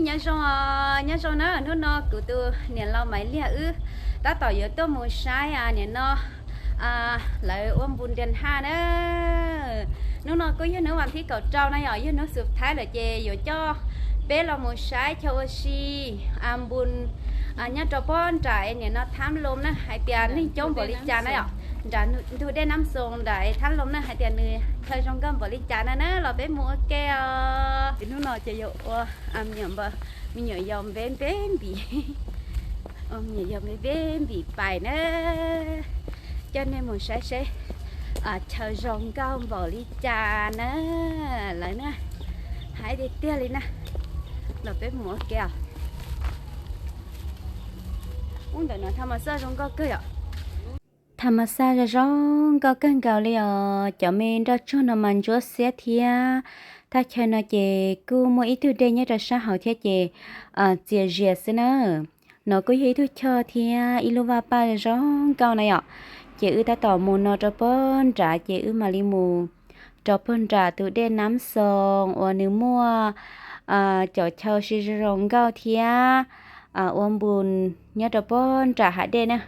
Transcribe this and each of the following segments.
Nyob zoo, nyob zoo na, hnub no kuv tus niam laus Maiv Liag wb tab tom yuav tuaj mus saib nim no lawv ua npus ntias haj na. Hnub no kuj yog hnub vas thib kaum rau na yom, yog hnub xub thaib lawm ces yuav coj peb los mus saib chaw ua si npus nyob rau pob nram nim no Thab Loos na, hais tias neeg coob npaum li cas na yom. Nram ntug dej Nab Xoos nram Thab Loos na, hais tias nws chaw zoo nkauj npaum li cas na na, los peb mus ua ke os. Hnub no ces yuav ua me nyuam yaus npe npe npis, me nyuam yaus npe npe npis pais na, coj nej mus saib seb chaw zoo nkauj npaum li cas na. Lawv na, haib tiag tiag li na, los peb mus ua ke os. Ub, ntawm no tha mas xaj zoo nkauj kawg yom. Tha mas xaj zoo zoo nkauj kawg nkaus li os, cov me nroj tsuag no mas ntsuab xiab thiab. Thaj chaw no ces kuj muaj ib tug dej nyob rau sab hauv thiab ces txias zias xwb na. No kuj yog ib tug choj thiab ib lub vaj paj zoo zoo nkauj na yom. Ces wb tab tom mus no rau pob nrad ces wb mam li mus rau pob nram tus dej Nab Xoos uas nws muaj cov chaw si zoo zoo nkauj thiab ua npus nyob rau pob nram hav dej na.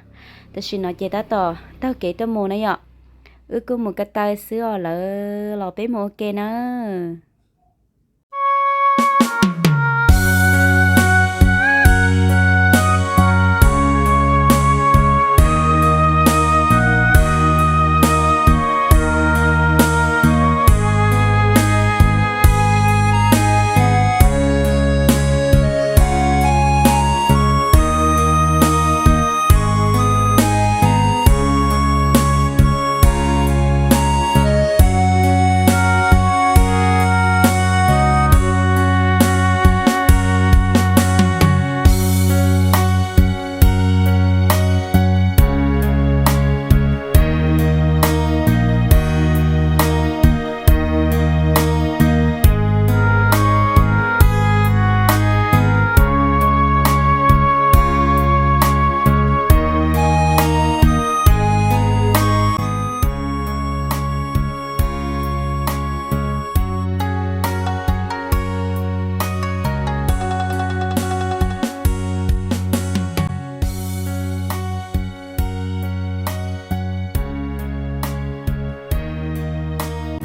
Tam sim no ces tab tom taug kev tuaj mus na yom. Wb kuj mus ko taw xwb os, lawv los peb mus ua ke na.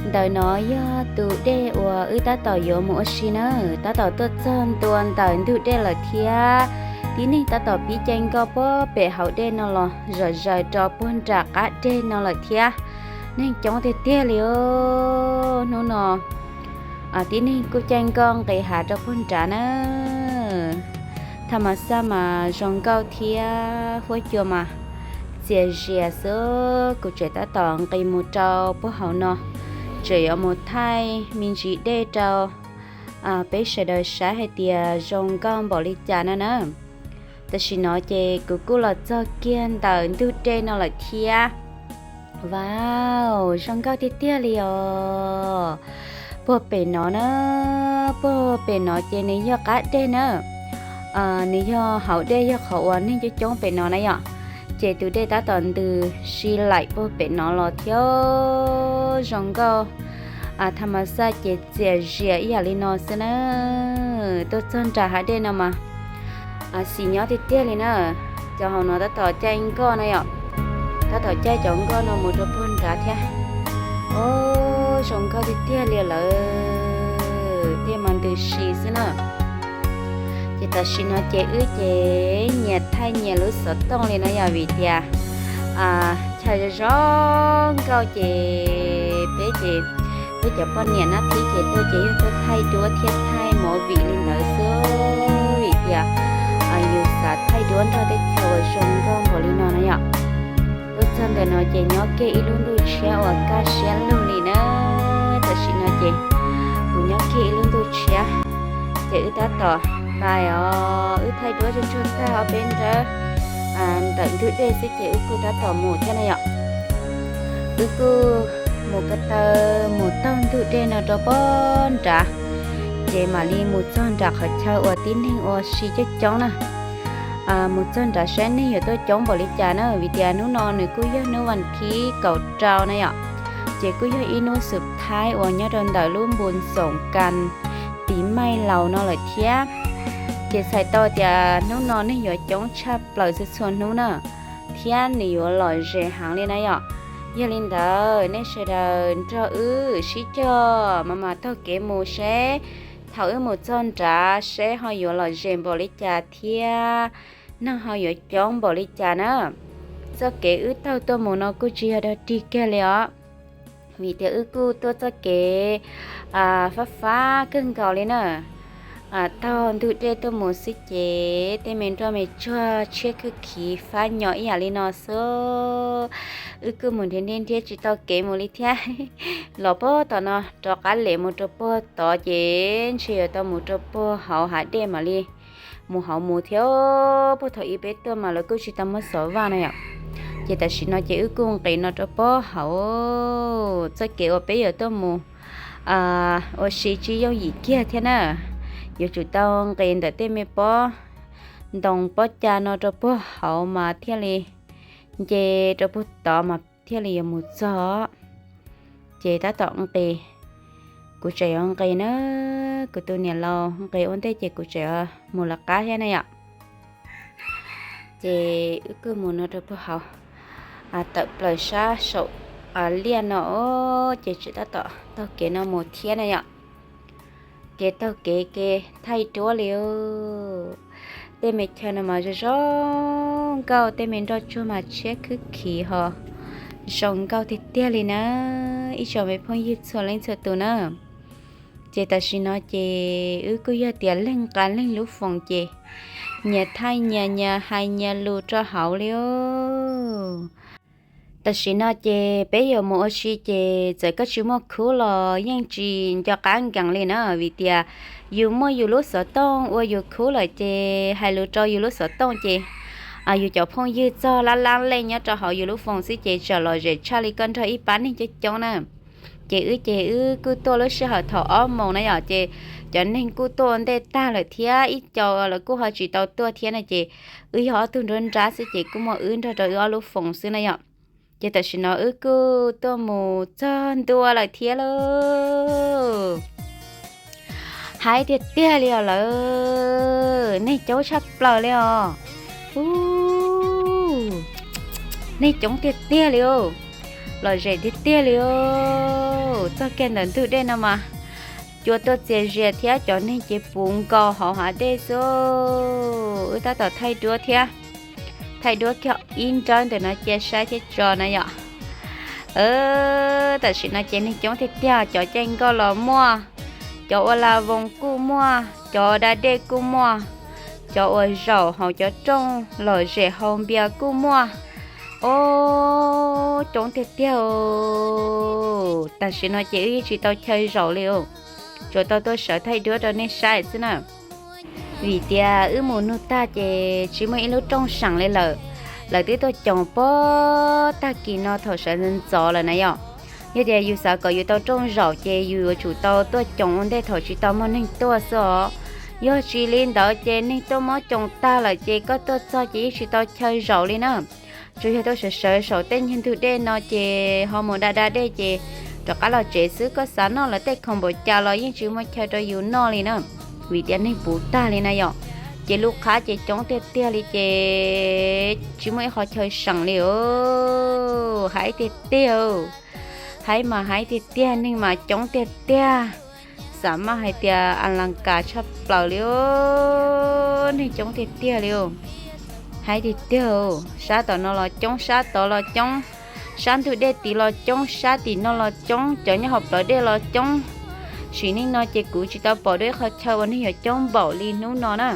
Ntawm no yog tus dej uas wb tab tom yuav mus ua si na, tab tom tuaj txog ntua ntawm ntug dej lawm thiab. Tib neeg tab tom pib caij nkoj puag pem hauv dej no los zom zaws rau puag nram qab deg no lawm thiab. Neeg coob tiag tiag li os. Hnub no tib neeg kuj caij nkoj nqis hav rau puag nrad na. Tha mas xaj mas zoo nkauj thiab huab cua mas txias zias xwb. Kuv tseem tab tom nqis mus rau puag hauv no, tseem yuav mus thaij me ntsis dej rau peb sawv daws saib hais tias zoo nkauj npaum li cas na na. Tam sim no ces kuv kuj los txog kiag ntawm ntug dej no lawm thiab. Wow, zoo nkauj tiag tiag li os. Puag pem no na, puag pem no ces nws yog qab deg na. Nws yog hauv dej, yog qhov uas neeg coob coob pem no na yom. Ces tus dej tab tom ntws si laim puag pem no los thiab. Zoo nkauj, tha mas xaj ces txias zias ib yam li no xwb na. Tuaj txog nram hav dej no mas xis nyob tiag tiag li na. Cov hauv no tab tom caij nkoj na yom, tab tom caij cov nkoj no mus rau puag nrad thiab. Os, zoo nkauj tiag tiag li lawm, dej mas ntws si xwb na. Ces tam sim no ces wb ces nyias thaij nyias lub xov tooj li no yom, vim tias chaw zoo zoo nkauj ces peb ces peb cov poj niam nab thib ces tuaj ces yog tuaj thaij duab thiab thaij movie li ntawd xwb, vim tias yus xav thaij duab nrog tej chaw uas zoo nkauj npaum li no na yom. Tuaj txog ntawm no ces nyob kiag ib lub ntuj tshiab uas kaj siab lug li na. Tam sim no ces kuv nyob kiag ib lub ntuj tshiab, ces wb tab tom pais os, wb thaij duab tsuag tsuag tag ob peb nrawb ntawm ntug dej xwb ces wb kuj tab tom mus thiab na yom. Wb kuj mus ko taw mus taug ntug dej no rau puag nrad, ces mam li mus txog nram qhov chaw uas tib neeg ua si coob coob na. Mus txog nrad saib neeg yuav tuaj coob npaum li cas na, vim tias hnub no nws kuj yog hnub vas thib kaum rau na yom, ces kuj yog ib hnub xub thaib uas nyob rau ntawm lub npus xoom kas tiv maij laus no lawm thiab. Ces txhais tau tias hnub no neeg yuav coob tshaj plaws txhua txhua hnub na, thiab nws yuav lom zem heev li na yom. Yog li ntawd nej sawv daws nrog wb sib cog mas mas taug kev mus seb thaum wb mus txog nrad seb ho yuav lom zem npaum li cas thiab neeg ho yuav coob npaum li cas na. Txoj kev wb taug tuaj mus no kuj tsis yog dog dig kiag li os, vim tias wb kuj tuaj txoj kev fab fab kawg nkaus li na. Taug ntug dej tuaj mus xwb ces tej me nroj me tsuag tshiab khwb khiv fab nyo ib yam li no xwb. Wb kuj mus nrhiav nrhiav nrhiav tsis tau kev mus li thiab. Los puag tom no rov qab lem mus rau puag tod ces ntshe yuav tau mus rau puag hauv hav dej mam li mus hauv mus thiab. Puag thaum ub peb tuaj mas lawv kuj tsis tau muab xov vaj na yom. Ces tam sim no ces wb kuj nqis no rau puag hauv txoj kev uas peb yuav tuaj mus ua si tsis yooj yim kiag thiab na. Yuav tsum tau nqis ntawm tej me pob ntoo pob ca no rau puag hauv mas thiaj li nce rau puag tod mas thiaj li yuav mus txog. Ces tab tom nqis, kuv tseem yuav nqis na, kuv tus niam laus nqis ua ntej ces kuv tseem mus lawv qab thiab na yom. Ces wb kuj mus no rau puag hauv, tawm plaws sab saum liaj no, ces tseem tab tom taug kev no mus thiab na yom. Kev taug kev ke thaij duab li, tej me chaw no mas zoo zoo nkauj, tej me nroj tsuag mas tshiab khwb khiv ho zoo nkauj tiag tiag li na. Ib tsoom me phooj ywg txhua leej txhua tus na, ces tam sim no ces wb kuj yog tias leej nqa leej lub foos ces nyias thaij nyias, nyias hais nyias lus rau hauv li. Tam sim no ces peb yuav mus ua si ces txawm koj tsis muaj khub los yeej tsis nco qab nkees li na, vim tias yus muaj yus lub xov tooj ua yus khub lawm ces hais lus rau yus lub xov tooj ces yus cov phooj ywg txog lab lab leej nyob rau hauv yus lub foos xwb ces tseem lom zem tshaj li koj nrog ib pab neeg coob coob na. Ces wb ces wb kuj tuaj lub sij hawm thaum ob moos na yom, ces cov neeg kuj tuaj ua ntej tag lawm thiab ib co lawv kuj ho tsis tau tuaj thiab na, ces wb yog ob tug nruab nrab xwb ces kuj muaj wb nrog rau wb ob lub foos xwb na yom. Ces tam sim no wb kuj tuaj mus txog ntua lawm thiab lauj. Haib tiag tiag li os lawv, neeg coob tshaj plaws li os. Ub, neeg coob tiag tiag li os, lom zem tiag tiag li os. Txog kiag ntawm ntug dej no mas cua tuaj txias zias thiab cov neeg ces puv nkaus hauv hav dej xwb. Wb tab tom thaij duab thiab, thaij duab kiag ib nrawb ntawm no cia saib thiab tso na yom. Tam sim no ces neeg coob tiag tiag, cov caij nkoj los muaj, cov ua la voos kuj muaj, cov da dej kuj muaj, cov uas zaum hauv cov rooj lom zem haus npias kuj muaj. Ub, coob tiag tiag os. Tam sim no ces wb yeej tsis tau chaw zaum li os, tsuas tau tuaj sawv thaij duab rau nej saib xwb na. Vim tias wb mus nug tag ces tsis muaj ib lub rooj seem li lawm, lawv twb tuaj coos puag tag kis no thaum sawv ntxov ntxov lawm na yom. Yog tias yus xav kom yus tau rooj zaum ces yus yuav tsum tau tuaj coos ua ntej thaum tsis tau muaj neeg tuaj xwb os. Yog tsis li ntawd ces neeg tuaj muab coos tag lawm ces koj tuaj txog ces yeej tsis tau chaw zaum li na. Tsuas yog tuaj sawv sawv saum tej niag ntug dej no ces ho mus da da dej ces rov qab los tsev xwb, koj xav noj lawv tej khoom npaum cas los yeej tsis muaj chaw rau yus noj li na, vim tias neeg puv tag li na yom. Ces lub qhab ces coob tiag tiag li ces tsis muaj ib qhov chaw seem li os. Haib tiag tiag, haib mas haib tiag tiag, neeg mas coob tiag tiag. Xav maj hais tias a las kas tshaj plaws li os, neeg coob tiag tiag li os. Haib tiag tiag, sab tom no los coob, sab tod los coob, sab ntug dej tid los coob, sab tim no los coob, cov nyob hauv plawv dej los coob. Sim neej no ces kuv tsis tau pom dua ib qhov chaw uas neeg yuav coob npaum li hnub no na.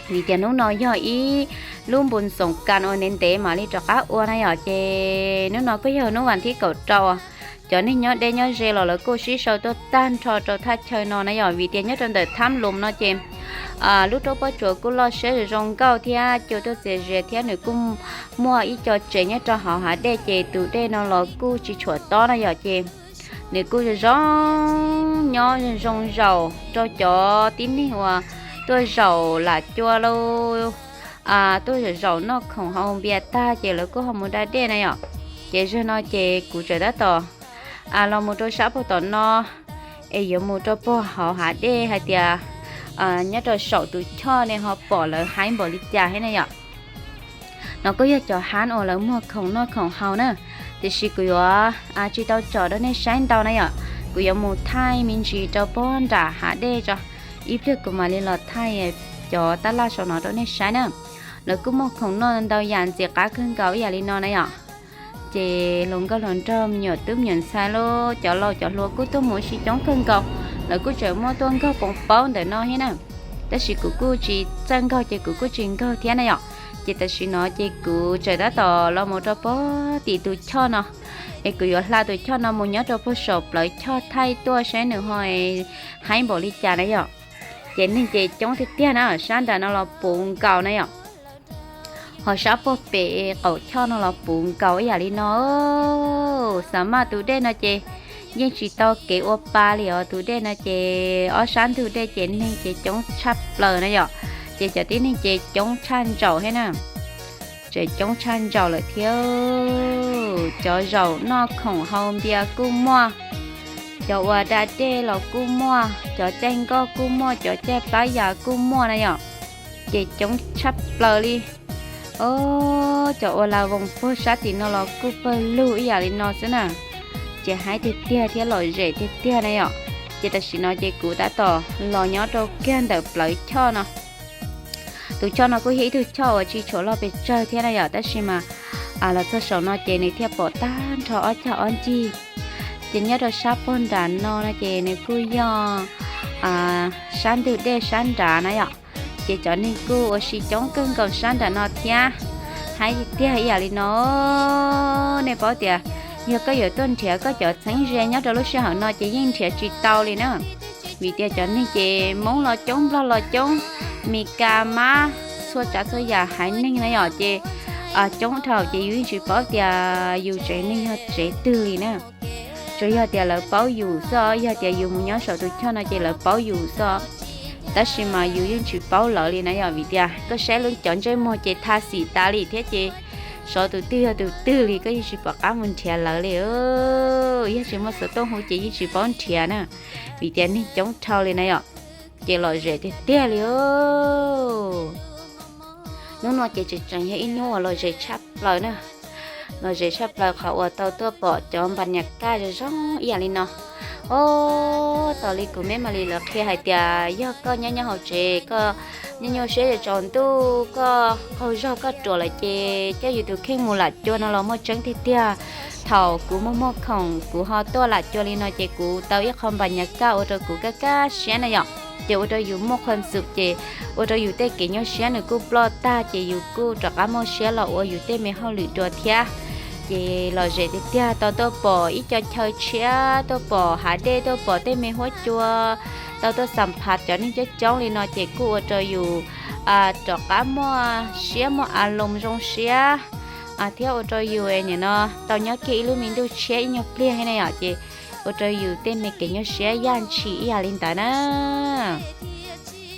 Vim tias hnub no yog ib lub npus xoom kas uas ntev ntev mam li rov qab ua na yom, ces hnub no kuj yog hnub vas thib kaum rau. Cov neeg nyob deb nyob ze los lawv kuj sib sau tuaj tag nrho rau thaj chaw no na yom, vim tias nyob rau ntawm thab lus no ces lub roob pob tsuas kuj loj siab zoo nkauj thiab cua tuaj txias zias thiab nws kuj muaj ib co tsev nyob rau hauv hav dej ces tus dej no los kuj tsis tshuam tob na yom, ces nws kuj zoo zoo nyob zoo zaum rau cov tib neeg uas tuaj zaum lam cua lauj, tuaj zaum zaum noj khoom haus npias tag ces lawv kuj ho mus da dej na yom. Ces zaum no ces kuv tseem tab tom los mus rau sab puag tom no es yuav mus rau puag hauv hav dej hais tias nyob rau saum tus choj ne ho pom lawv haib npaum li cas thiab na yom. No kuj yog cov hab uas lawv muag khoom noj khoom haus na, tiam sis kuv yuav tsis tau tsom rau nej saib ntau na yom. Kuv yuav mus thaij me ntsis rau pob nram hav dej tso, ib pliag kuv mam li los thaij cov tab laj saum no rau nej saib na. Lawv kuj muag khoom noj ntau yam ntxim qab kawg nkaus ib yam li no na yom. Ces hluas nkauj hluas nraug me nyuam tub me nyuam ntxhais los cov laus cov hluas kuj tuaj mus ua si coob kawg nkaus, lawv kuj tseem muaj tuaj nkaug poos paub ntawm no thiab na. Tab sis kuv kuj tsis txawj nkaug ces kuv kuj tsis nkaug thiab na yom. Ces tam sim no ces kuv tseem tab tom los mus rau pob tim tus choj no, es kuv yuav hla tus choj no mus nyob rau puag saum plawv choj thaij tuaj saib nws ho haib npaum li cas na yom. Ces neeg ces coob tiag tiag na, sab nram no los puv nkaus na yom. Ho sab puag pem qaum choj no los puv nkaus ib yam li no. Xav maj tus dej no ces yeej tsis tau kev ua pa li os, tus dej no ces ob sab ntug dej ces neeg ces coob tshaj plaws na yom. Ces cov tib neeg ces coob tshaj ntsaum thiab na, tseem coob tshaj ntsaum lawm thiab. Cov zaum noj khoom haus npias kuj muaj, cov uas da dej los kuj muaj, cov caij nkoj kuj muaj, cov caij plab yas kuj muaj na yom. Ces coob tshaj plaws li. Os, cov ua la voos puag sab tim no los kuj pawg lug ib yam li no xwb na. Ces haib tiag tiag thiab lom zem tiag tiag na yom. Ces tam sim no ces kuv tab tom los nyob rau kiag ntawm plawv choj no. Tus choj no kuj yog ib tug choj uas tsis tshua loj pes tsawg thiab na yom, tab sis mas los txog saum no ces nws thiaj pom tag nrho ob cag ob ncig. Ces nyob rau sab puag nram no no ces nws kuj yog sab ntug dej sab nrad na yom. Ces cov neeg kuj ua si coob kawg nkaus sab nram no thiab. Haib tiag tiag ib yam li no, nej paub tias yog koj yuav tuaj nrhiav koj cov txheeb ze nyob rau lub sij hawm no ces yeej nrhiav tsis tau li na. Vim tias cov neeg ces Hmoob los coob, Nplog los coob, Mes Kas, Mab, txhua tsav txhua yam haiv neeg na yom, ces coob dhau ces yus yeej tsis paub tias yus tsev neeg yog tsev twg li na. Tsuas yog tias lawv paub yus xwb, yog tias yus mus nyob saum tus choj no ces lawv paub yus xwb. Tab sis mas yus yeej tsis paub lawv li na yom, vim tias koj saib lub cov ntsej muag ces tha xim tas li thiab ces xyov tus twg yog tus twg li, koj yeej tsis pom qab mus nrhiav lawv li. Yog tsis muaj xov tooj hu ces yeej tsis paub nrhiav na, vim tias neeg coob dhau li na yom. Ces lom zem tiag tiag li. Hnub no ces tseem tseem yog ib hnub uas lom zem tshaj plaws na. Lom zem tshaj plaws qhov uas tau tuaj pom cov npas nyas kaj zoo zoo ib yam li no. Os, tos li kuv meb mam li lawv qhia hais tias yog koj nyob nyob hauv tsev, koj nyuaj nyuaj siab tsaus ntuj, koj qaug zog koj ruam lawm ces coj yus tus kheej mus lam cua no los muaj tseeb tiag tiag. Thaum kuv muaj muaj khoom kuv ho tuaj lam cua li no ces kuv tau ib qho npas nyas kaj ua rau kuv kaj kaj siab na yom. Ces ua rau yus muaj khuam xum ces ua rau yus tej kev nyuaj siab nws kuj ploj tag ces yus kuj rov qab muaj siab los ua yus tej me hauj lwm dua thiab. Ces lom zem tiag tiag tau tuaj pom ib co chaw tshiab, tuaj pom hav dej, tuaj pom tej me huab cua, tau tuaj xam phas cov neeg coob coob li no ces kuj ua rau yus rov qab muaj siab muaj a loos zoo siab thiab ua rau yus nim no tau nyob kiag ib lub me ntuj tshiab ib nyuag pliag thiab na yom, ces ua rau yus tej me kev nyuaj siab yaj ntshis ib yam li ntawd na.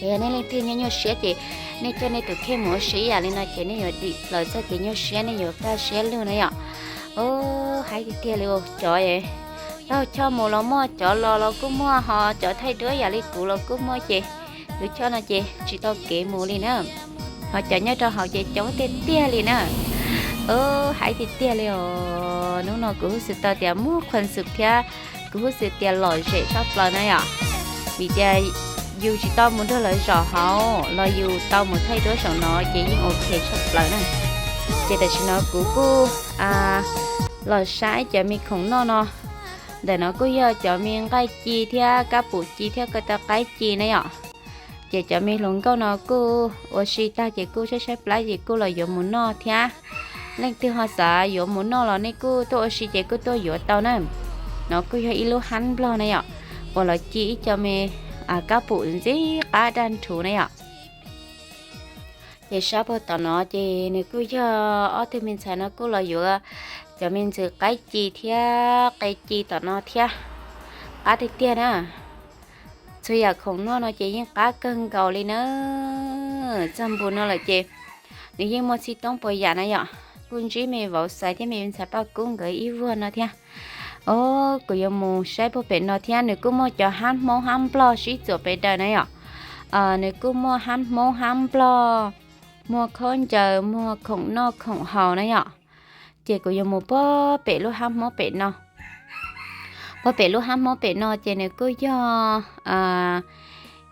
Yog nej leej twg nyuaj nyuaj siab ces nej coj nej tus kheej mus ua si ib yam li no ces nej yuav dim plaws txoj kev nyuaj siab, nej yuav kaj siab lug na yom. Os, haib tiag tiag li, cov taug choj mus los muaj, cov los los kuj muaj, ho cov thaij duab yam li kuv los kuj muaj ces tus choj no ces tsis tau kev mus li na. Ho cov nyob rau hauv ces coob tiag tiag li na. Os, haib tiag tiag li os. Hnub no kuv huj xwm tau tias muaj khuam xum thiab kuv huj xwm tias lom zem tshaj plaws na yom. Vim tias yus tsis tau mus nrog lawv zaum hauv los yus tau mus thaij duab saum no ces yeej ok tshaj plaws na. Ces tam sim no kuv kuj los saib cov me khoom noj no. Ntawm no kuj yog cov me nqaij ci thiab kab pum ci thiab ko taw qaib ci na yom. Ces cov me hluas nkauj no kuj ua si tag ces kuj tshaib tshaib plab ces kuj los yuav mus noj thiab. Leej twg ho xav yuav mus noj los nej kuj tuaj ua si ces kuj tuaj yuav tau na. No kuj yog ib lub hab nplog na yom, uas lawv ci ib co me kab pum ntxim qab daj nrhuv na yom. Ces sab puag tom no ces nws kuj yog ob tug me ntxhais no kuj los yuav cov me ntxwv qaib ci thiab qe ci tom no thiab. Qab tiag tiag na. Txhua yam khoom noj no ces yeej qab kawg nkaus li na. Txog npu no lawm ces nws yeej muaj txhij toob puas yam na yom. Kuj ntsib me vauv Xaiv thiab me ntxhais Paj Kub nkawd ib vuag no thiab. Os, kuv yuav mus saib puag pem no thiab, nws kuj muaj cov hab Hmoob hab Nplog sib txuam pes daws na yom. nws kuj muaj hab Hmoob hab Nplog, muaj khaub ncaws, muag khoom noj khoom haus na yom. Ces kuv yuav mus puag pem lub hab Hmoob pem no. Puag pem lub hab Hmoob pem no ces nws kuj yog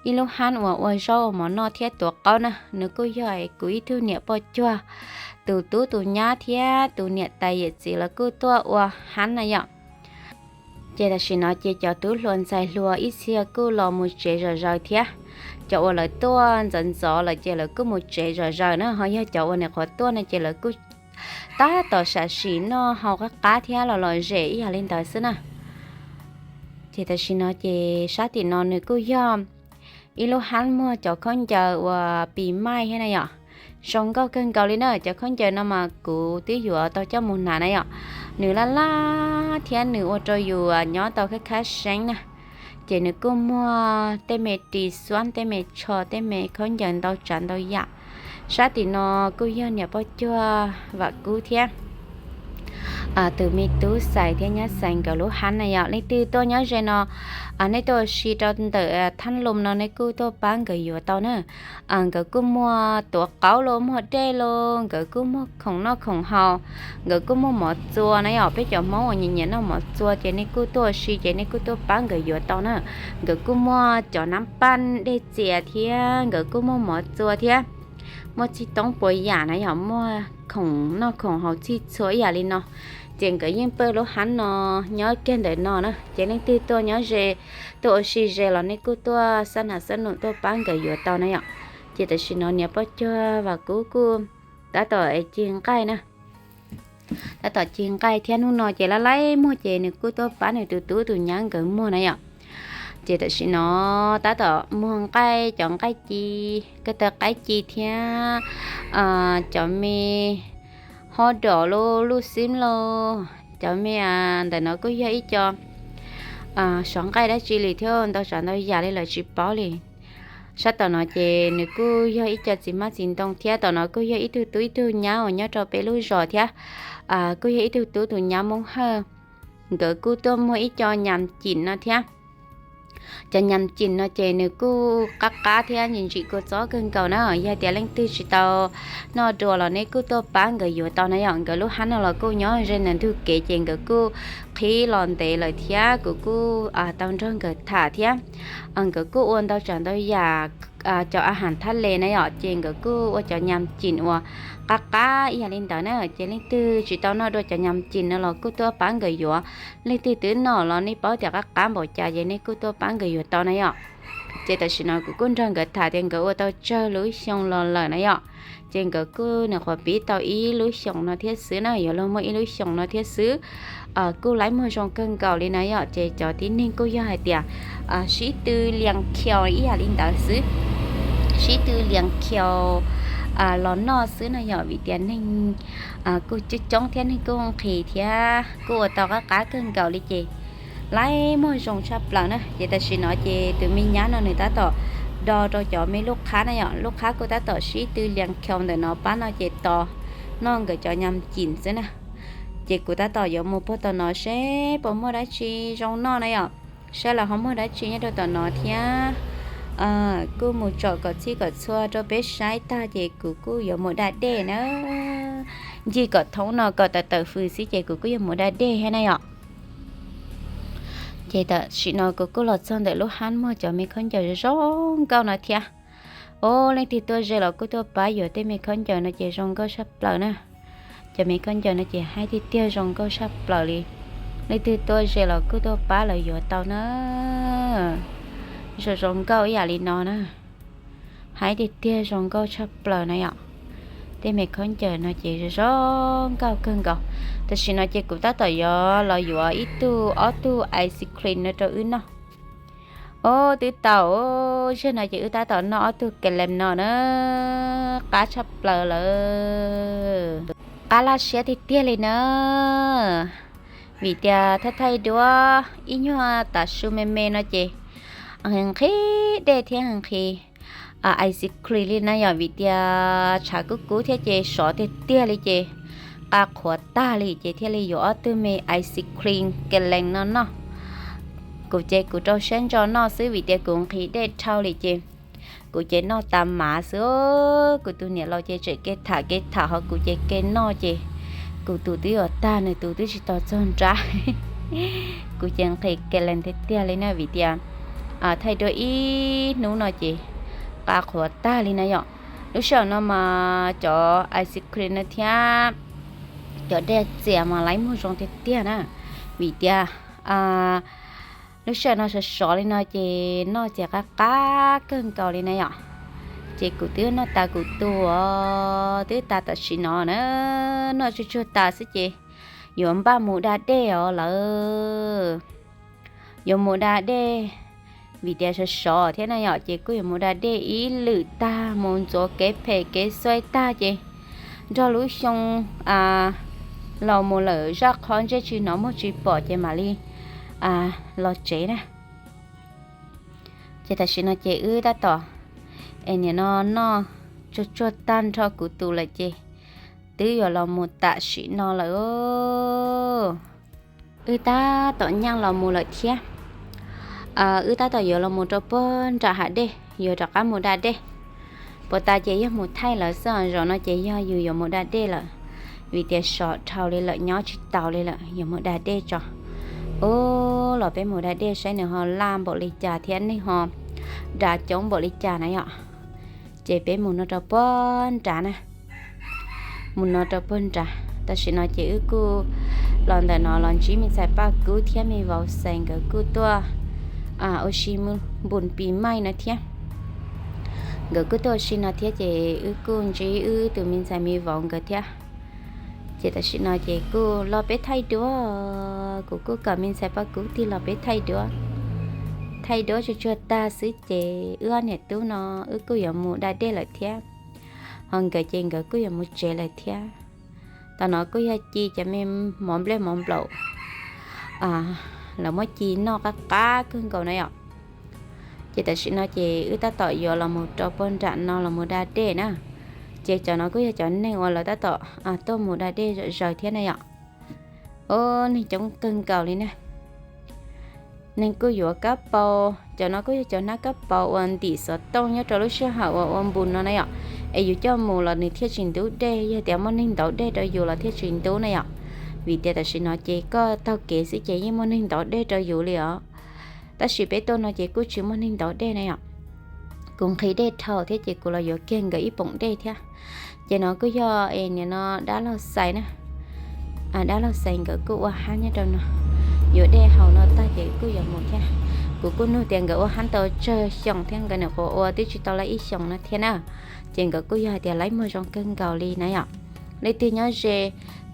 ib lub hab uas ua zaub ua mov noj thiab tuav qaub na. Nws kuj yog kuv ib tug niam poj cuag tus tub tus nyab thiab tus niam tais yawm txiv los kuj tuaj ua hab na yom. Ces tam sim no ces cov tub hluas ntxhais hluas ib txhia kuj los mus tsev zom zaws thiab. Cov uas lawv tuaj ntxov ntxov lawm ces lawv kuj mus tsev zom zaws na, ho yog cov uas nyuam qhuav tuaj no ces lawv kuj tab tom sam sim noj haus qab qab thiab los lom zem ib yam li ntawd xwb na. Ces tam sim no ces sab tim no nws kuj yog ib lub hab muag cov khaub ncaws uas pis maij thiab na yom. Zoo nkauj kawg nkaus li na, cov khaub ncaws no mas kuv twb yuav tau coj mus hnav na yom. Nws laj laj thiab nws ua rau yus nyob tau khab khab seeb na. Ces nws kuj muag tej me ris xuab, tej me tsho, tej me khaub ncaws ntau tsav ntau yam. Sab tim no kuj yog niam poj cuag Vam Kub thiab tus me tub Xais thiab nyab Xais nkawd lub hab na yom. Leej twg tuaj nyob ze no, nej tuaj ua si rau ntawm Thaj Loos no nej kuj tuaj pab nkawd yuav tau na. Nkawd kuj muag tuav qaub los muag dej los, nkawd kuj muag khoom noj khoom haus, nkawd kuj muag mov txua na yom. Peb cov Hmoob uas nyiam nyiam noj mov txua ces nej kuj tuaj ua si ces nej kuj tuaj pab nkawd yuav tau na. Nkawd kuj muag cov nab paj dej txias thiab nkawd kuj muag mov txua thiab. Muaj txhij toob puas yam na yom, muaj khoom noj khoom haus txhij txhua ib yam li no. Ces nkawd yeej pawg lub hab no nyob kiag ntawm no na. Ces leej twg tuaj nyob ze, tuaj ua si ze los nej kuj tuaj xab nas xab num tuaj pab nkawd yuav tau na yom. Ces tam sim no niam poj cuag Vam Kub kuj tab tom cig nqaij na. Tab tom cig nqaij thiab hnub no ces laj laib muag ces nws kuj tuaj pab nws tus tub tus nyab nkawd muag na yom. Ces tam sim no tab tom muag nqaij, cov nqaij ci, ko taw qaib ci thiab cov me hob dom los, luj xib los, cov me ntawm no kuj yog ib co sov nqaij dab tsi li thiab ntau tsav ntau yam li lawm tsis paub li. Sab tom no ces nws kuj yog ib co txiv hmab txiv ntoo thiab tom no kuj yog ib tug tub ib tug nyab uas nyob rau peb lub zos thiab. Kuj yog ib tug tub tus nyab Hmoob Hawj, nkawd kuj tuaj muag ib co nyas cim no thiab. Cov nyas cim no ces nws kuj qab qab thiab ntsim ntsim kua txob kawg nkaus na. Yog tias leej twg tsis tau noj dua los nej kuj tuaj pab nkawd yuav tau na yom. Nkawd lub hab no los kuj nyob ze ntawm ntug kev ces nkawd kuj qhib los ntev lawm thiab kuv kuj tau nrog nkawd tham thiab. Nkawd kuj ua ntau tsav ntau yam cov a has thaj le na yom, ces nkawd kuj ua cov nyas cim uas qab qab ib yam li ntawd na. Ces leej twg tsis tau noj dua cov nyas cim no los kuj tuaj pab nkawd yuav. Leej twg twb noj los nej paub tias qab qab npaum cas ces nej kuj tuaj pab nkawd yuav tau na yom. Ces tam sim no kuv kuj nrog nkawd tham tias nkawd ua tau tsawg lub xyoo los lawm na yom. Ces nkawd kuj nyuam qhuav pib tau ib lub xyoos no thiab xwb na, yuav luag muaj ib lub xyoos no thiab xwb. Kuj laib muag zoo kawg nkaus li na yom. Ces cov tib neeg kuj yog hais tias sib tw lias khiaus ib yam li ntawd xwb, sib tw lias khiaus los noj xwb na yom, vim tias neeg kuj coob coob thiab neeg kuj nqhis thiab kuj ua tau qab qab kawg nkaus li ces laib muag zoo tshaj plaws na. Ces tam sim no ces tus me nyab no nws tab tom do rau cov me lub qhab na yom, lub qhab kuj tab tom sib tw lias khiaus ntawm no pab no ces tos noj nkawd cov nyas cim xwb na. Ces kuv tab tom yuav mus puag tom no seb puas muaj dab tsi zoo noj na yom, saib los ho muaj dab tsi nyob rau tom no thiab. Kuj mus tsom kom txhij kom txhua rau peb saib tag ces kuv kuj yuav mus da dej na. Ncig kom thoob no kom tawm tawm fws xwb ces kuv kuj yuav mus da dej thiab na yom. Ces tam sim no kuv kuj los txog ntawm lub hab muag cov me khaub ncaws zoo nkauj no thiab. Os, leej twg tuaj ze los kuj tuaj pab yuav tej me khaub ncaws no ces zoo nkauj tshaj plaws na. Cov me khaub ncaws no ces haib tiag tiag zoo nkauj tshaj plaws li. Leej twg tuaj ze los kuj tuaj pab lawv yuav tau na. Zoo zoo nkauj ib yam li no na. Haib tiag tiag zoo nkauj tshaj plaws na yom. Tej me khaub ncaws no ces zoo zoo nkauj kawg nkaus. Tam sim no ces kuv tab tom yuav los yuav ib tug ob tug ice cream no rau wb noj. Os, twb tau, zaum no ces wb tab tom noj ob tug kelem no na, qab tshaj plaws lawm. Qab laj siab tiag tiag li na, vim tias thaij thaij duab ib nyuag tav su me me no ces nqhis dej thiab nqhis ice cream li na yom, vim tias tshav kub kub thiab ces sov tiag tiag li ces qab qhuav tag li ces thiaj li yuav ob tug me ice cream kelem no noj. Kuv ces kuv rau siab ntso noj xwb vim tias kuv nqhis dej dhau li ces Kuv ces noj tas mav xwb, kuv tus niam laus ces tseem kev tham kev tham ho kuv ces kev noj ces kuv tus twb yuav tag, nws tus twb tsis tau txog nrab. Kuv ces nqhis kev lees tiag tiag li na, vim tias thaij duab ib hnub no ces qa qhuav tag li na yom. Lub sij hawm no mas cov ice cream no thiab cov dej txias mas laib muag zoo tiag tiag na, vim tias lub sij hawm no sov sov li no ces noj ces qab qab kawg nkaus li na yom. Ces kuv twb noj tas kuv tus os, twb tas tam sim no na, noj tsuag tsuag tas xwb ces yuav npaj mus da dej os lawm. Yuav mus da dej, vim tias sov sov thiab na yom, ces kuj yuav mus da dej ib lwm tag, mus ntxuav kev phem kev xuaib tag ces nrog lub xyoo los mus lawm, zaj qhov ntsej tsis hnov muag tsis pom ces mam li los tsev na. Ces tam sim no ces wb tab tom, es nim no noj tsuag tsuag tag nrho kuv tus lawm ces twb yuav los mus tam sim no lawm. Wb tab tom nyeej los mus lawm thiab. Wb tab tom yuav los mus rau puag nram hav dej, yuav rov qab mus da dej. Puas tas ces yog mus thaij lawv xwb, zaum no ces yog yus yuav mus da dej lawm, vim tias sov dhau li lawm, nyob tsis taus li lawm, yuav mus da dej tso. Ub, los peb mus da dej saib nws ho laj npaum li cas thiab neeg ho da coob npaum li cas na yom. Ces peb mus no rau puag nrad na, mus no rau puag nrad. Tam sim no ces wb kuj los ntawm no los ntsib me ntxhais Paj Kub thiab me vauv Xais, nkawd kuj tuaj ua si npus pis maij no thiab. Nkawd kuj tuaj ua si no thiab ces wb kuj ntsib wb tus me ntxhais me vauv nkawd thiab. Ces tam sim no ces kuj los peb thaij duab, kuv kuj kom me ntxhais Paj Kub tig los peb thaij duab. Thaij duab tsuag tsuag tag xwb ces wb ob niam tub no wb kuj yuav mus da dej lawm thiab, ho nkawd ces nkawd kuj yuav mus tsev lawm thiab. Tam no kuj yog ci cov me mov nplej mov nplaum, lawv muab ci noj qab qab kawg nkaus na yom. Ces tam sim no ces wb tab tom yuav los mus rau puag nram no los mus da dej na. Ces cov no kuj yog cov neeg uas lawv tab tom tuaj mus da dej zom zaws thiab na yom. Ub, neeg coob kawg nkaus li na. Neeg kuj yuav kab paus, cov no kuj yog cov hnab kab paus uas ntim xov tooj nyob rau lub sij hawm uas ua npus no na yom. Es yus coj mus los nws thiaj tsis ntub dej, yog tias muaj neeg ntaus dej rau yus los thiaj tsis ntub na yom. Vim tias tam sim no ces koj taug kev xwb ces yeej muaj neeg ntaus dej rau yus li os. Tab sis peb tuaj no ces kuj tsis muaj neeg ntaus dej na yom. Kuv nqhis dej dhau thiab ces kuv los yuav kiag nkawd ib poom dej thiab. Ces no kuj yog es nim no dab laug Xais na. Dab laug Xais nkawd kuj ua hab nyob rau no. Yuav dej haus no tag ces kuj yuav mus thiab. Kuv kuj nug tias nkawd ua hab tau tsawg xyoo thiab, nkawd nyuam qhuav ua twb tsis tau lawm ib xyoos no thiab na. Ces nkawd kuj yog hais tias laib muag zoo kawg nkaus li na yom. Leej twg nyob ze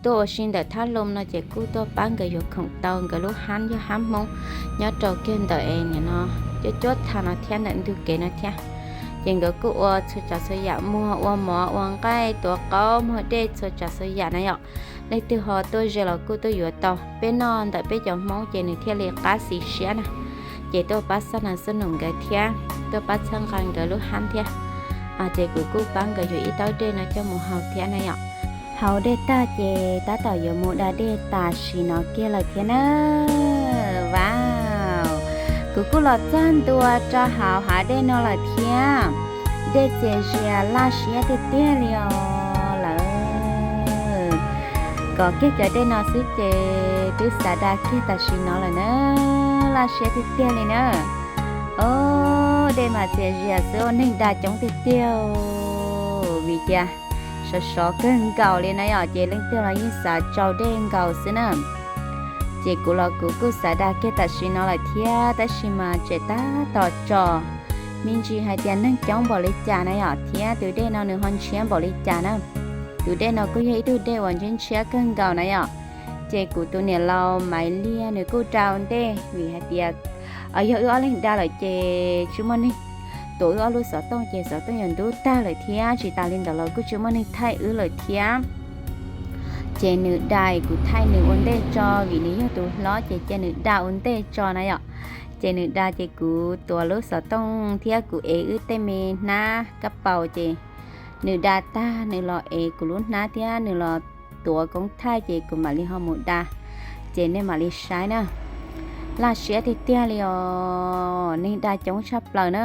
tuaj ua si ntawm Thab Loo no ces kuj tuaj pab nkawd yuav khoom tau, nkawd lub hab yog hab Hmoob nyob rau kiag ntawm es nim no cuab cuab tha no thiab ntawm ntug kev no thiab. Ces nkawd kuj ua txhua tsav txhua yam, muag ua mov ua nqaij tuav qaub muag dej txhua tsav txhua yam na yom. Leej twg ho tuaj ze los kuj tuaj yuav tau, peb noj ntawm peb cov Hmoob ces nws thiaj li qab xis siab na. Ces tuaj pab xab nas xab num nkawd thiab tuaj pab txhawb nqa nkawd lub hab thiab. Ces kuv kuj pab nkawd yuav ib taub dej no coj mus haus thiab na yom. Haus dej tag ces tab tom yuav mus da dej tam sim no kiag lawm thiab na. Wow, kuv kuj los txog ntua rau hauv hav dej no lawm thiab. Dej txias zias laj siab tiag tiag li os lawm. Kov kiag cov dej no xwb ces twb xav da kiag tam sim no lawm na. Laj siab tiag tiag li na. Os, dej mas txias zias xwb, ua neeg da coob tiag tiag. Vim tias sov sov kawg nkaus li na yom, ces leej twg los yeej xav tsau dej nkaus xwb na. Ces kuv los kuv kuj xav da kiag tam sim no lawm thiab, tab sis mas tseem tab tom tso me ntsis hais tias neeg coob npaum li cas na yom, thiab tus dej no nws ho ntshiab npaum li cas na. Tus dej no kuj yog ib tug dej uas ntshiab ntshiab kawg nkaus na yom. Ces kuv tus niam laus Maiv Liag nws kuj da ua ntej, vim hais tias yog wb ob leeg da lawm ces tsis muaj neeg tuav wb ob lub xov tooj ces xov tooj yuav ntub tag lawm thiab, tsis tas li ntawd los kuj tsis muaj neeg thaij wb lawm thiab. Ces nws da es kuv thaij nws ua ntej tso, vim nws yog tus hlob ces cia nws da ua ntej tso na yom. Ces nws da ces kuv tuav lub xov tooj thiab kuv ev wb tej me hnab kab paus ces nws da tag nws los ev kuv lub hnab thiab nws los tuav koob thaij ces kuv mam li ho mus da. Ces nej mam li saib na. Laj siab tiag tiag li os, neeg da coob tshaj plaws na.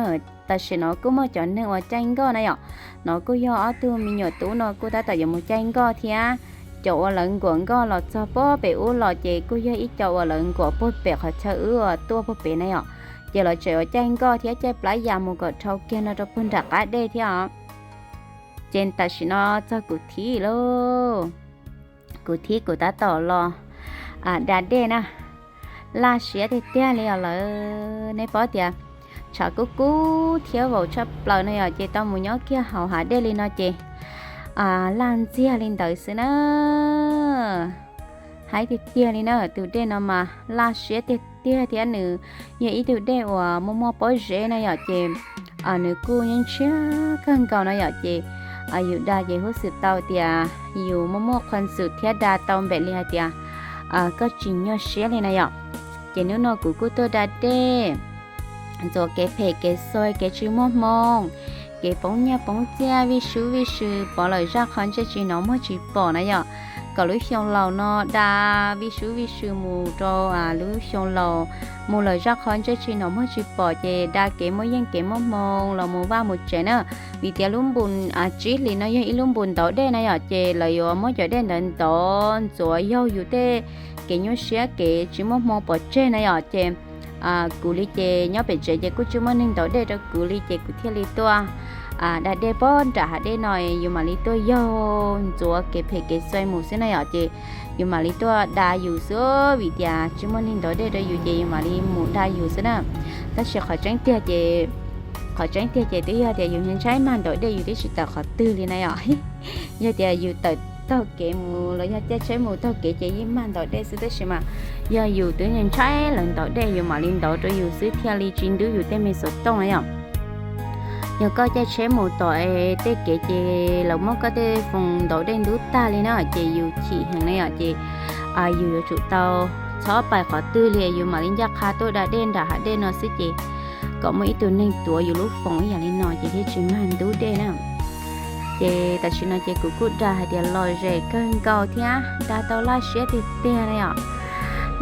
tam sim no kuj muaj cov neeg uas caij nkoj na yom. No kuj yog ob tug me nyuam tub no kuj tab tom yuav mus caij nkoj thiab. Cov uas lawv nkuam nkoj los txog puag pem ub los ces kuj yog ib co uas lawv nkuam puag pem qhov chaw wb tuaj puag pem na yom. Ces lawv tseem yuav caij nkoj thiab caij plab yas mus kom dhau kiag no rau puag nram qab dej thiab os. Ces tam sim no txog kuv thiab lauj, kuv thiab kuv tab tom los da dej na. Laj siab tiag tiag li os lawm, nej paub tias tshav kub kub thiab vaus tshaj plaws no yom, ces tau mus nyob kiag hauv hav dej li no ces laj ntxiag li ntawd xwb na. Haib tiag tiag li na, tus dej no mas laj siab tiag tiag thiab nws yog ib tug dej uas muaj muaj pob zeb na yom, ces nws kuj yeej ntshiab kawg nkaus no yom, ces yus da ces huj xwm tau tias yus muaj muaj qhuas xwm thiab da tau npaum li hais tias koj tsis nyuaj siab li na yom. Ces hnub no kuv kuj tuaj da dej ntxuav kev phem kev xoi kev tsis muaj hmoo, kev poob nyiaj poob txiaj vij sub vij sw pov lawm zaj qhov ntsej tsis hnov muag tsis pom na yom. Kom lub xyoo laus no da vij sub vij sw mus rau lub xyoo laus, mus lawm zaj qhov ntsej tsis hnov muag tsis pom ces da kev muaj yeej kev muaj hmoo los mus vaj mus tsev na. Vim tias lub npus tsib hlis no yog ib lub npus ntov dej na yom, ces lawv yuav muab cov dej ntawd ntov ntxuav yaug yus tej kev nyuaj siab kev tsis muaj hmoo pov tseg na yom. Ces kuv li ces nyob pem tsev ces kuj tsis muaj neeg ntov dej rau kuv li ces kuv thiaj li tuaj da dej puag nram hav dej no, yus mam li tuaj yaug ntxuav kev phem kev xoi mus xwb na yom. Ces yus mam li tuaj da yus xwb, vim tias tsis muaj neeg ntov dej rau yus ces yus mam li mus da yus xwb na. Tab sis qhov tseeb tiag ces, qhov tseeb tiag ces twb yog tias yus ntshai mag ntov dej yus twb tsis tawm qhov twg li na yom. Yog tias yus tawm taug kev mus los yog caij tsheb mus taug kev ces yeej mag ntov dej xwb, tab sis mas yog yus twb ntshai lawv ntov dej yus mam li ntov rau yus xwb thiaj li tsis ntub yus tej me xov tooj na yom. Yog koj caij tsheb mus tom tej kev ces lawv muab koj tej foos ntov dej ntub tag li na ces yus chim heev na yom, ces yus yuav tsum tau txhob pais qhov twg li yus mam li ncaj qha tuaj da dej nram hav dej no xwb ces kom muaj ib tug neeg tuav yus lub foos ib yam li no ces thiaj tsis mag ntub dej na. Ces tam sim no ces kuv kuj da hais tias lom zem kawg nkaus thiab da tau laj siab tiag tiag na yom.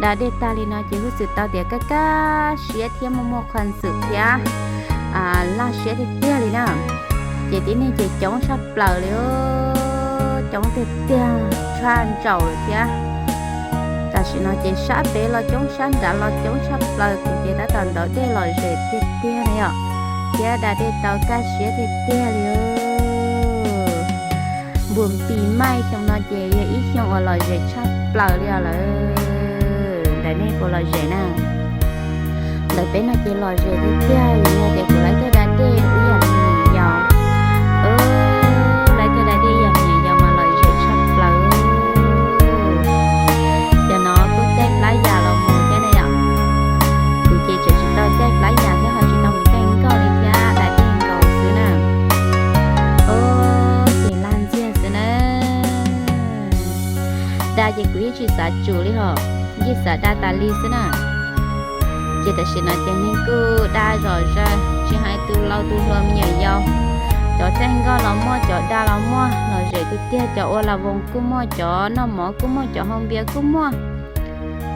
Da dej tag li no ces huj xwm tau tias kaj kaj siab thiab muaj muaj qhuas xwm thiab laj siab tiag tiag li na. Ces tib neeg ces coob tshaj plaws li, coob tiag tiag tshaj ntsaum lawm thiab. Tam sim no ces sab pem los coob sab nrad los coob tshaj plaws, kuv ces tab tom ntov dej lom zem tiag tiag na yom, thiab da dej tau kaj siab tiag tiag li. Npus pis maij xyoo no ces yog ib xyoo uas lom zem tshaj plaws li os lawm. Ntawm nej puas lom zem na? Ntawm peb no ces lom zem tiag tiag li, yog tias kuv laib tuaj da dej ib yam li niam yau, laib tuaj da dej ib yam li niam yau mas lom zem tshaj plaws. Cov no kuj caij plab yas los mus thiab na yom. Kuv ces tseem tsis tau caij plab yas thiab ho tsis tau mus caij nkoj li thiab, da dej nkaus xwb na. Ces laj ntxiag xwb na. Da ces kuv yeej tsis xav tsum li hos, yeej xav da tas li xwb na. Ces tam sim no ces neeg kuj da zom zaws, tsis hais tus laus tus hluas me nyuam yaus, cov caij nkoj los muaj, cov da los muaj, lom zem tiag tiag, cov ua las voos kuj muaj, cov noj mov kuj muaj, cov hau npias kuj muaj,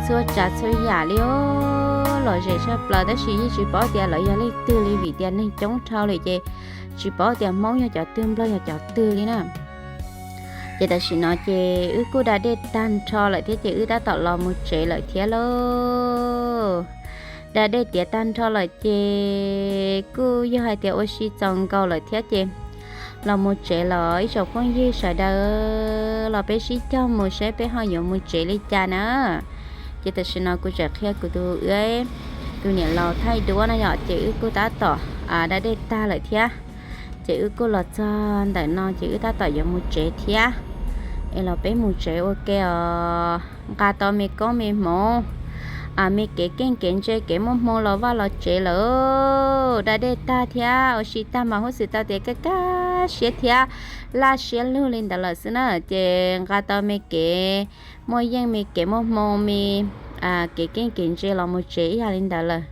txhua tsav txhua yam li os, lom zem tshaj plaws tab sis yeej tsis paub tias lawv yog leej twg li vim tias neeg coob dhau lawm ces tsis paub tias Hmoob yog cov twg Nplog yog cov twg li na. Ces tam sim no ces wb kuj da dej tag nrho lawm thiab ces wb tab tom los mus tsev lawm thiab lauj. Da dej tiav tag nrho lawm ces kuj yog hais tias ua si txaus nkaus lawm thiab ces los mus tsev los ib tsoom phooj ywg sawv daws los peb sib cog mus saib peb ho yuav mus tsev li cas na. Ces tam sim no kuv tseem qhia kuv tus, tus niam laus thaij duab na yom, ces wb kuj tab tom da dej tag lawm thiab. Ces wb kuj los txog ntawm no ces wb tab tom yuav mus tsev thiab. Es los peb mus tsev ua ke os. Nqa tau me koob me hmoov, me kev keej kev ntse kev muaj hmoo los vaj los tsev lawm. Da dej tag thiab ua si tag mas huj xwm tau tias kaj kaj siab thiab laj siab lug li ntawd lawm xwb na. Ces nqa tau me kev muaj yeej me kev muaj hmoo me kev keej kev ntse los mus tsev ib yam li ntawd lawm.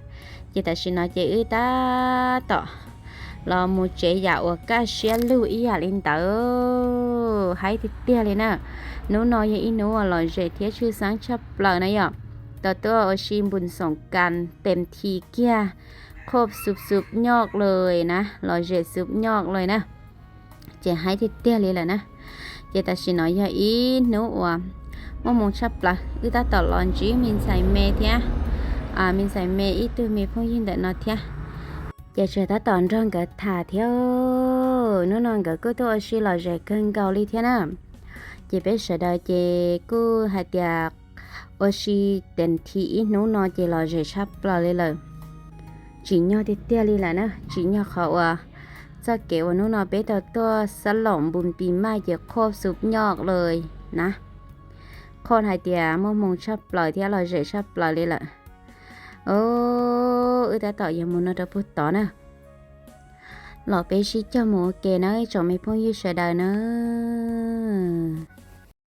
Ces tam sim no ces wb tab tom los mus tsev yam uas kaj siab lug ib yam li ntawd. Haib tiag tiag li na. Hnub no yog ib hnub uas lom zem thiab tshwj xeeb tshaj plaws na yom. Tau tuaj ua si npus xoom kas tes thi kiag, โคตรสุดยอดเลยนะ lom zem สุดยอดเลยนะ ces haib tiag tiag li lawm na. Ces tam sim no yog ib hnub uas muaj hmoo tshaj plaws, wb tab tom los ntsib me ntxhais me thiab, me ntxhais me ib tug me phooj ywg ntawm no thiab. Ces tseem tab tom nrog nkawd tham thiab, hnub no nkawd kuj tuaj ua si lom zem kawg nkaus li thiab na. Ces peb sawv daws ces kuj hais tias ua si tes thim ib hnub no ces lom zem tshaj plaws li lawm. Tsim nyog tiag tiag li lawm na, tsim nyog qhov uas txoj kev uas hnub no peb tau tuaj xab loom npu pis maj ces โคตรสุดยอดเลยนะ, qhov hais tias muaj hmoo tshaj plaws thiab lom zem tshaj plaws li lawm. Wb tab tom yuav mus no rau puag tod na. Los peb sib cog mus ua ke na ib tsoom me phooj ywg sawv daws na.